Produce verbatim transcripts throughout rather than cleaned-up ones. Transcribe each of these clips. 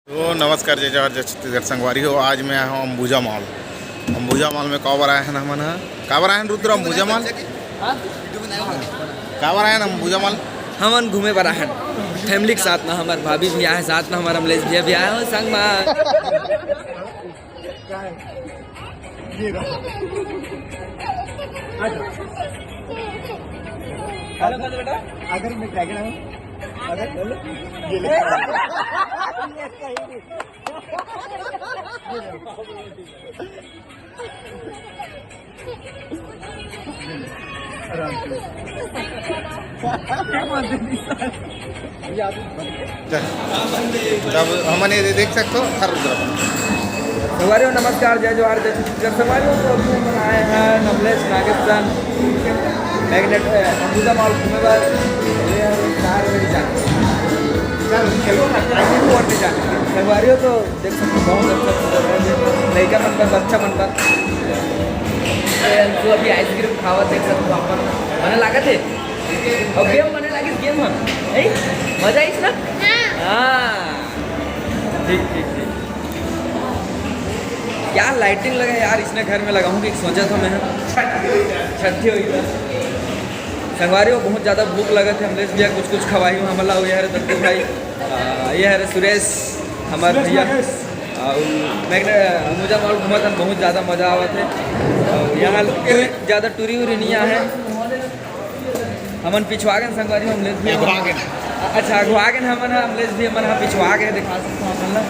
तो नमस्कार, जय जोहार, जय छत्तीसगढ़ संगवारी हो। आज मैं आया हूँ अंबुजा मॉल। अंबुजा मॉल में काबर आए हैं हमन ह? काबर आए हैं रुद्र अंबुजा मॉल? काबर आए हैं अंबुजा मॉल? हमन घूमे बर आए हैं फैमिली के साथ में, हमार भाभी भी आए साथ में, हमार अमलेश भैया भी आए हो संग में। हेलो, बोलो बेटा। अगर मैं ड्रैगन हूँ, अगर बोलो, ये ले। आराम से। तब हमन ये देख सकते हो, हर रुद्र। संगवारी हो, नमस्कार, जय जोहार, जय छत्तीसगढ़। संगवारी हो, तो अभी हम आए हैं नवलेश नागेशन मैग्नेट, अ, अंबुजा मॉल घूमे बर। ये हम चार बजे जाते हैं। चलो, चलो ना, टाइम भी और नहीं जाते। संगवारी हो, तो देख सकते हो, बहुत अच्छा सुंदर है। लइका मन बर, बच्चा मन बर। ए, तो अभी आइसक्रीम खावा, देख सकते हो, अपन मने लागत है। और गेम मने लागिस, गेम है, है? मजा आइस ना? हाँ। हाँ। ठीक, ठीक, ठीक। क्या लाइटिंग लगा यार, इसने घर में लगाऊंगी, सोचा था मैं। छठी हुई था। संगवारी हो, बहुत ज़्यादा भूख लगा थे, अमलेश भैया कुछ कुछ खवाई हूँ हमला, ये हरे दत्तू भाई, आ, ये हरे सुरेश, हमारे सुरेश भैया। नागेश। आ, उ, मैंने अंबुजा मॉल घूमा था, बहुत ज़्यादा मज़ा आवा थे। और यहाँ ज़्यादा टूरी उरी नहीं आए हैं। हमन पिछवा गए संगवारी, अमलेश भी अगवा गए। अच्छा, अगवा गए हमन ह, अमलेश भी हमन ह पिछवा गए, दिखा सकते हो हमन ला।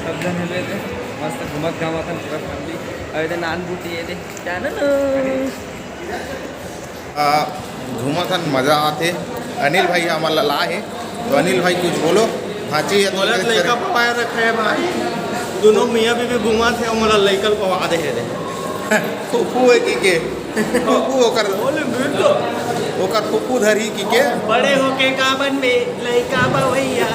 सब जन मिले थे, मस्त घूमत घामत हन पूरा फैमिली। अरे दे नान बूटी ये दे, क्या ना ना। आ, घूमत हन, मजा आथे। अनिल भाई हमन ला ला हे, तो अनिल भाई कुछ बोलो। हाँ जी, ये तो बोलत लइका पवाए रखे है भाई, दोनों मियाँ बीबी घूमत हे, मोला लइका पवा दे हे रे। फूफू है की के? फूफू ओकर, बोले, बिल्कुल। ओकर फूफू धरी की के? बड़े होके का बनबे? लइका पवैया।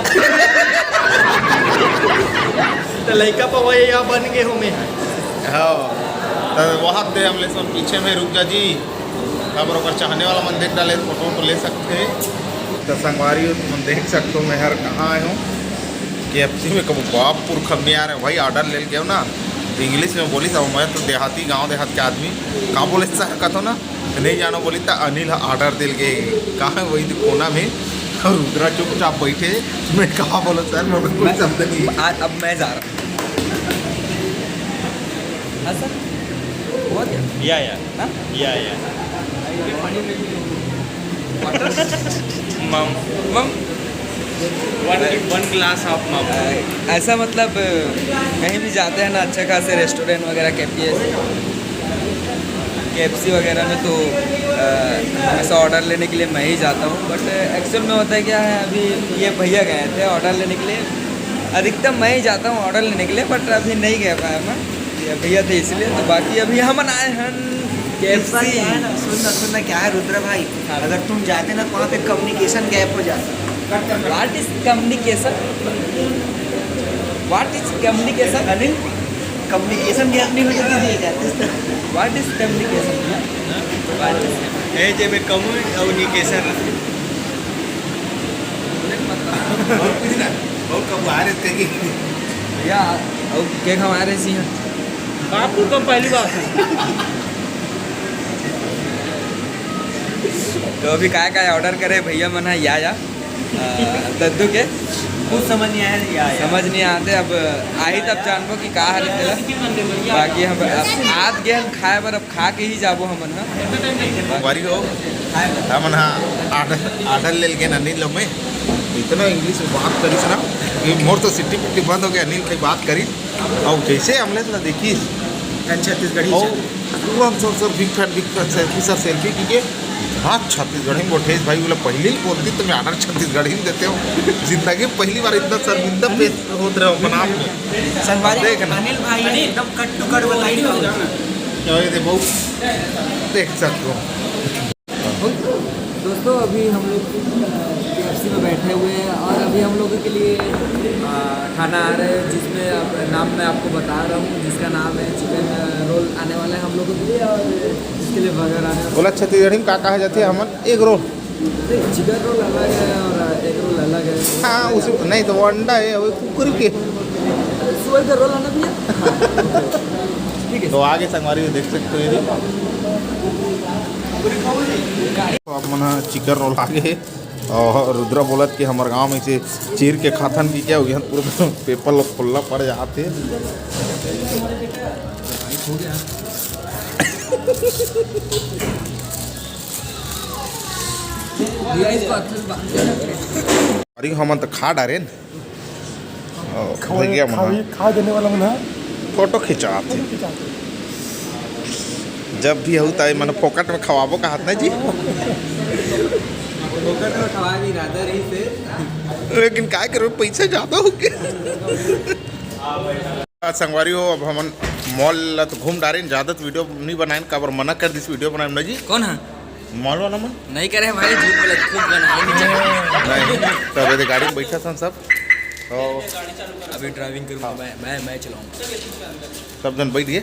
तो लइका पवैया बन गए हो मैं। हाँ, तो वहाँ दे हमले सब पीछे में रुक जा जी। अब ओकर चाहने वाला मन देख डाले, फोटो वोटो ले सकते हैं। तो संगवारी हो, तुम देख सकते हो, मैं हर कहाँ आए हूँ। केएफसी में कबो बाप पुरखा में आ रहे भाई, ऑर्डर ले गए ना, तो इंग्लिश में बोली, अब मैं तो देहाती, गांव देहात के आदमी, का बोले सर, कथो ना, नहीं जानो बोली, त अनिल ह ऑर्डर दिल के, कहाँ है वही तो कोना में, और रुद्रा चुपचाप बैठे, मैं कहाँ बोलो सर, मैं कोई शब्द नहीं। आ, अब मैं जा रहा हूँ। हाँ सर, हुआ क्या? या, या। हाँ? या, या। Mom, mom, one, one glass of mom। अ, ऐसा मतलब, अ, कहीं भी जाते हैं ना, अच्छे खासे रेस्टोरेंट वगैरह, केपीएस, केएफसी वगैरह में, तो अ, हमेशा ऑर्डर लेने के लिए मैं ही जाता हूँ। बट एक्चुअल में होता है क्या है, अभी ये भैया गए थे ऑर्डर लेने के लिए, अधिकतम मैं ही जाता हूँ ऑर्डर लेने के लिए, बट अभी नहीं गए पाया मैं, ये भैया थे इसलिए। तो बाकी अभी हमन आए हैं केएफसी। क्या है ना, सुन ना, सुन ना, क्या है रुद्र भाई, हाँ। अगर तुम जाते ना तो वहाँ पे कम्युनिकेशन गैप हो जाता। What is communication? What is communication, Anil? Communication gap नहीं हो जाता, नहीं जाते। What is communication? What is ए जे में कम्युनि-, कम्युनिकेशन रहते। और कुछ ना, और कब आ रहे थे कि भैया, और क्या खवा रहे सी हैं? आपको कम पहली बार। तो अभी काय काय ऑर्डर करे भैया मन ह, या, या, अ, दद्दू के? कुछ समझ नहीं आया, या, या। समझ नहीं आते, अब आही तब जानबो कि का हरे तेला। बाकी हम अब आत गए हम खाए बर, अब खा के ही जाबो हमन ह। बारी हो, हमन ह ऑर्डर, ऑर्डर ले लेके ना, अनिल में इतना इंग्लिश में बात करिस ना कि मोर तो सिट्टी पिट्टी बंद हो गया, अनिल भाई बात करी। अउ जैसे अमलेश ला देखिस, छत्तीसगढ़ी अउ से। पूरा sir, sir, big fan, big fan, selfie sir, selfie की के, हाँ, छत्तीसगढ़ी में बोठेस भाई, बोला, पहले ही बोलती तो मैं ऑर्डर छत्तीसगढ़ी में देते हो। जिंदगी में पहली बार इतना शर्मिंदा पेश होत रहे हो अपन आप में। संगवारी देख ना। अनिल भाई एकदम कट टू कट बताई। ये दे, बहुत देख सकते हो। दोस्तों, अभी हम लोग केएफसी में बैठे हुए हैं और अभी हम लोगों के लिए, आ, खाना आ रहा है, जिसमें अब नाम मैं आपको बता रहा हूँ, जिसका नाम है चिकन रोल आने वाला है हम लोगों के लिए और इसके लिए बर्गर आने वाला है। बोला छत्तीसगढ़ी में का कहा जाथे हमन? Egg roll. नहीं, चिकन रोल अलग है और एग रोल अलग है। हाँ, उसे नहीं तो वो अंडा है, वो कुकुर के। तो आगे संगवारी देख सकते हो ये। तो आप मन ह चिकन रोल आगे हे और रुद्रा बोलत कि हमर गांव में से चीर के खाथन की क्या हुई, पूरा पेपर लोग खोलना पड़ जाते। अरे हमन तो खा डारे न। ओ, भैया मन ह। खा देने वाला मन ह। फोटो खिंचात हे। जब भी हऊ ताई मन फोकट में खवाबो कहत ना जी। फोकट में खवाए के इरादा रही से। लेकिन काय करो, पैसा ज्यादा हो गया। संगवारी हो, अब हमन मॉल ला तो घूम डारेन, ज्यादा तो वीडियो नहीं बनाएन, काबर मना कर दिस वीडियो बनाए ना जी। कौन है? मॉल वाला मन? नहीं करे भाई, झूठ बोले, खुद बनाए नहीं चाहिए। नहीं, तब ये गाड़ी में बैठा था सब। तो अभी ड्राइविंग करूँगा मैं, मैं, मैं चलाऊँगा। सब जन बैठ गए।